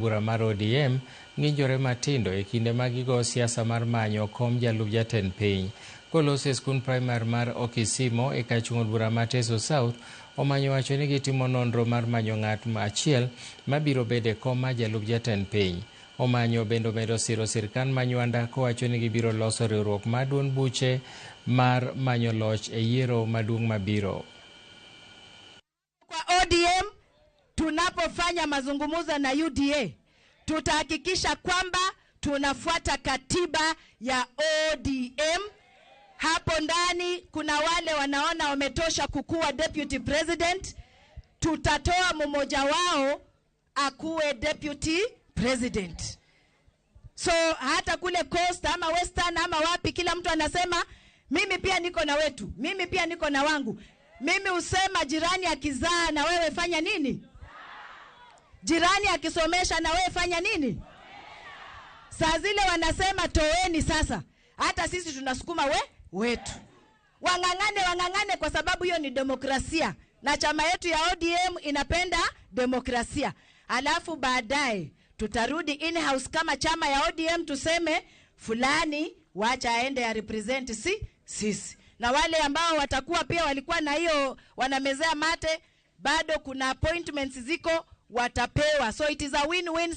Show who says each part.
Speaker 1: Bura mar ODM ng'injore matindo e kinde ma gigo siasa mar manyo kom jalup jatend piny. Koloso e skund primar mar Okisimo e kar chung' od bura ma Teso South, Omanyo wacho ni gitimo nonro mar manyo ng'at achiel mabiro bedo e kom mar jalup jatend piny. Omanyo bende omedo siro sirkand ma Nywanda kowacho ni gibiro loso riwruok mar duond buche mar manyo loch e yiero maduong' mabiro.
Speaker 2: Kwa ODM tunapofanya mazungumzo na UDA tutahakikisha kwamba tunafuata katiba ya ODM. Hapo ndani kuna wale wanaona wametosha kukuwa deputy president, tutatoa mmoja wao akuwe deputy president. So hata kule Coast ama Western ama wapi, kila mtu anasema mimi pia niko na wetu, mimi pia niko na wangu. Mimi husema jirani akizaa na wewe fanya nini? Jirani akisomesha na wewe fanya nini? Saa zile wanasema toeni sasa, hata sisi tunasukuma wetu. Wang'ang'ane, wang'ang'ane, kwa sababu hiyo ni demokrasia na chama yetu ya ODM inapenda demokrasia. Alafu baadaye tutarudi in-house kama chama ya ODM tuseme fulani wacha aende ya represent si sisi, na wale ambao watakuwa pia walikuwa na hiyo wanamezea mate, bado kuna appointments ziko watapewa. So it is a win-win.